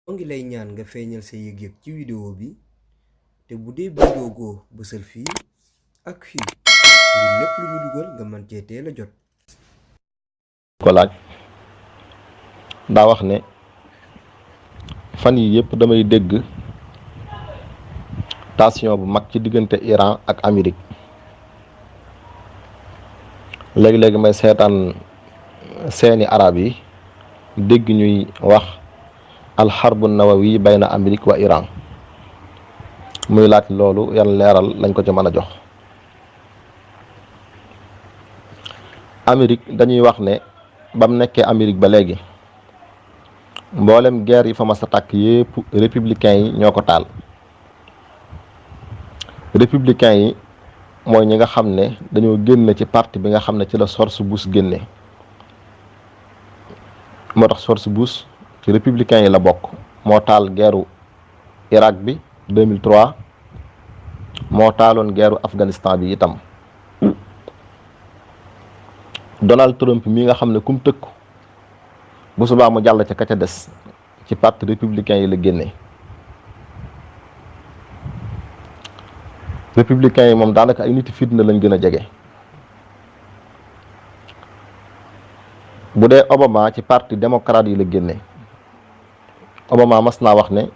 moo ngi lay ñaan nga feeñal sa yëg-yëg ci vidéo bi te bu dee bindoo goo bësal fii ak fii ngir lépp lu ñu dugal nga mën cee teel a jot. ko laaj daa wax ne fan yi yëpp damay dégg tension bu mag ci diggante Iran ak Amérique léegi-léegi may seetaan seeni arab yi dégg ñuy wax alxarbu nawawi bayna Amérique wa Iran muy laaj loolu yan leeral lañ ko ci mën a jox. Amérique dañuy wax ne bam nekkee Amérique ba léegi mboolem guerre yi fa mas a tàkk yépp républicains yi ñoo ko taal. républicains yi mooy ñi nga xam ne dañoo génn ci parti bi nga xam ne ci la George Bush génne moo tax George Bush ci républicains yi la bokk. moo taal guerru Irak bi 2003 moo taaloon guerru Afghanistan bi itam. Donald Trump mi nga xam ne kum tëkku bu subaa mu jàll ca ka ca des ci parti républicain yi la génne. républicain yi moom daanaka ay niti fitna lañ gën a jege. bu dee Obama ci parti démocrate yi la génne. Obama mas naa wax ne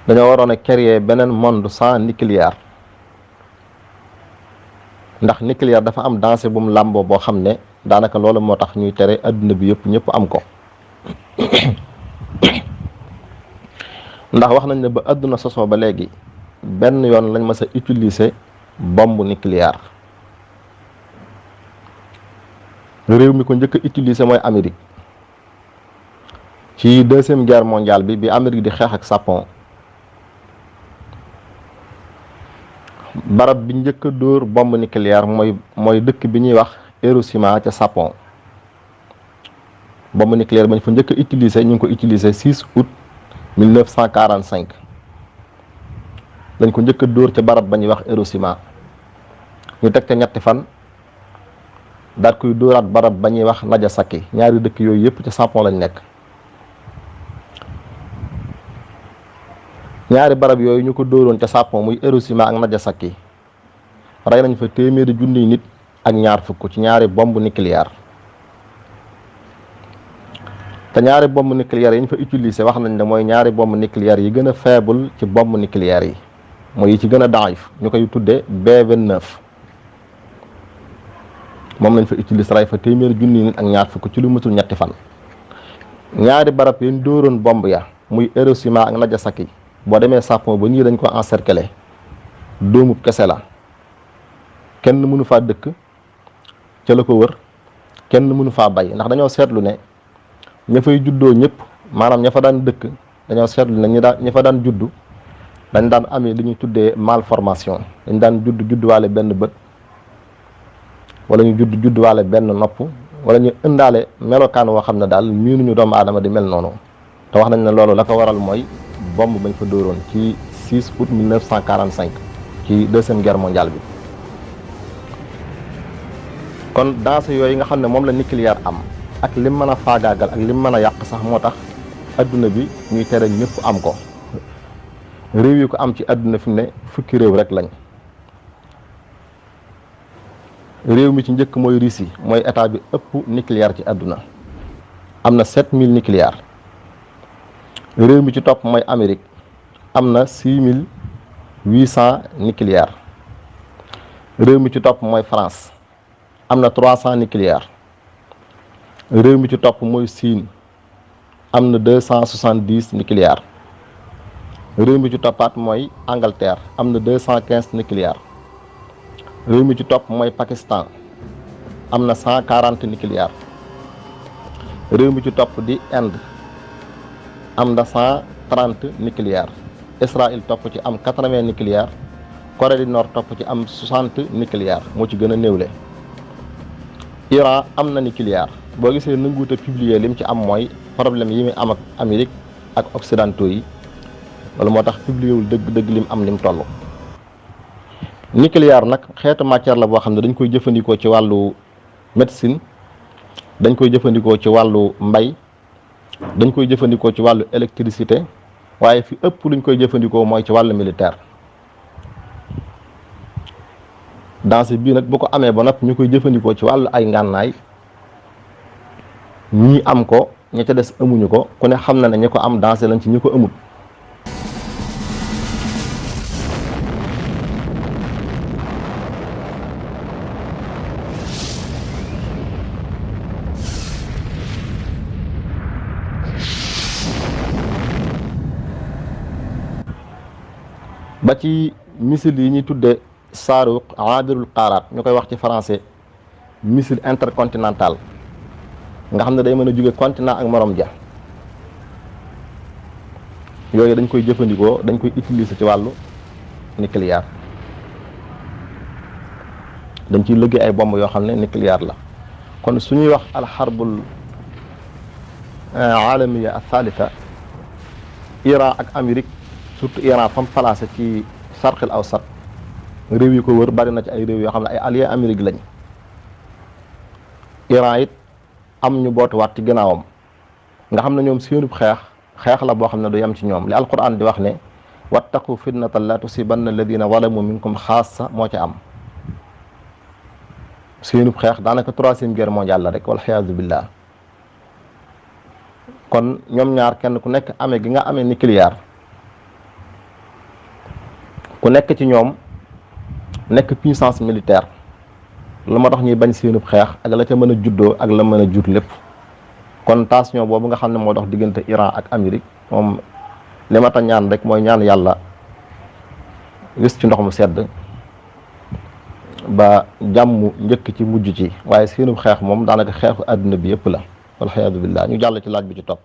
dañoo waroon a créer beneen monde sans nucléaire ndax nucléaire dafa am danger bu mu làmboo boo xam ne daanaka loolu moo tax ñuy tere adduna bi yëpp ñëpp am ko. ndax wax nañ ne ba adduna sosoo ba léegi benn yoon lañ mas a utiliser bombe nucléaire. réew mi ko njëkk a utiliser mooy Amérique ci deuxième guerre mondiale bi Amérique di xeex ak Japon. barab bi njëkk a dóor bombe nucléaire mooy dëkk bi ñuy wax Hiroshima ca Japon. bombe nucléaire bañ fa njëkk a utiliser ñu ngi ko utiliser 6 août 1945 lañ ko njëkk a dóor ca barab ba ñuy wax Hiroshima. ñu teg ca ñetti fan daal koy dóoraat barab ba ñuy wax Nagasaki. ñaari dëkk yooyu yëpp ca Japon lañ nekk. ñaari barab yooyu ñu ko dóoroon ca Japon muy Hiroshima ak Nagasaki rey nañ fa téeméeri junniy nit ak ñaar fukk ci ñaari bombe nucléaire. te ñaari bombe nucléaire yi ñu fa utiliser wax nañ ne mooy ñaari bombe nucléaire yi gën a faible ci bombe nucléaire yi mooy yi ci gën a daif ñu koy tuddee B29 moom lañ fa utiliser rey fa téeméeri junniy nit ak ñaar fukk ci lu mutul ñetti fan. ñaari barab yi ñu dóoroon bombe ya muy Hiroshima ak Nagasaki boo demee Japon ba nii dañ ko encercler dóomub kese la kenn mënu faa dëkk ca la ko wër kenn mënu faa bay ndax dañoo seetlu ne ña fay juddoo ñëpp maanaam ña fa daan dëkk dañoo seetlu ne ña fa daan juddu dañ daan amee li ñuy tuddee malformation. dañ daan judduwaale benn bët wala ñu judduwaale benn nopp wala ñu ëndaale melokaan woo xam ne daal miinuñu doomu aadama di mel noonu. te wax nañ ne loolu la ko waral mooy bombe bañ fa dóoroon ci 6 août 1945 ci deuxième guerre mondiale bi. kon danger yooyu nga xam ne moom la nucléaire am ak lim mën a faagaagal ak lim mën a yàq sax moo tax adduna bi ñuy tere ñëpp am ko. réew yi ko am ci adduna fi mu ne fukki réew rek lañ. réew mi ci njëkk mooy Russie mooy état bi ëpp nucléaire ci adduna am na 7000 nucléaire. réew mi ci topp mooy Amérique am na 6800 nucléaire. réew mi ci topp mooy France am na 300 nucléaire. réew mi ci topp mooy Chine am na 270 nucléaire. réew mi ci toppaat mooy Angleterre am na 215 nucléaire. réew mi ci topp mooy Pakistan am na 140 nucléaire. réew mi ci topp di Inde am na 130 nucléaire. Israël topp ci am 80 nucléaire. Corée du Nord topp ci am 60 nucléaire moo ci gën a néewle. Iran am na nucléaire. boo gisee nanguwut a publier lim ci am mooy problème yi muy am ak Amérique ak occidentaux yi loolu moo tax publier wul dëgg lim am lim toll. nucléaire nag xeetu matière la boo xam ne dañ koy jëfandikoo ci wàllu médecine dañ koy jëfandikoo ci wàllu mbay dañ koy jëfandikoo ci wàllu électricité waaye fi ëpp luñ koy jëfandikoo mooy ci wàllu militaire. danger bii nag bu ko amee ba noppi ñu koy jëfandikoo ci wàllu ay ngànnaay ñii am ko ña ca des amuñu ko ku ne xam na ne ñi ko am danger lañ ci ñi ko amut. ba ci missile yi ñuy tudde saaruq aadirul qaaraat ñu koy wax ci français missile intercontinental nga xam ne day mën a jóge continent ak morom ja yooyu dañ koy jëfandikoo dañ koy utiliser ci wàllu nucléaire dañ ciy liggéey ay bomb yoo xam ne nucléaire la. kon suñuy wax alxarbul alamiya athalitha Iran ak Amérique surtout Iran fam placé ci sarqil awsat réew yi ko wër bari na ci ay réew yoo xam ne ay alliés Amérique lañ. Iran it am ñu bootuwaat ci gannaawam nga xam ne ñoom seenub xeex la boo xam ne du yem ci ñoom li alquran di wax ne wattaqu fitnatan la tusibanna alladina zalamu minkum xaasa moo ca am. seenub xeex daanaka 3e guerre mondiale la rek wal xiyaasu billah. kon ñoom ñaar kenn ku nekk amee gi nga amee nucléaire ku nekk ci ñoom nekk puissance militaire lu ma tax ñuy bañ seenub xeex ak la ca mën a juddoo ak la mën a jur lépp. kon tension boobu nga xam ne moo dox diggante Iran ak Amérique moom li ma ta ñaan rek mooy ñaan yàlla wis ci ndox mu sedd ba jàmm njëkk ci mujj ci waaye seenub xeex moom daanaka xeexu àdduna bi yëpp la wal xiyaadu billah. ñu jàll ci laaj bi ci topp.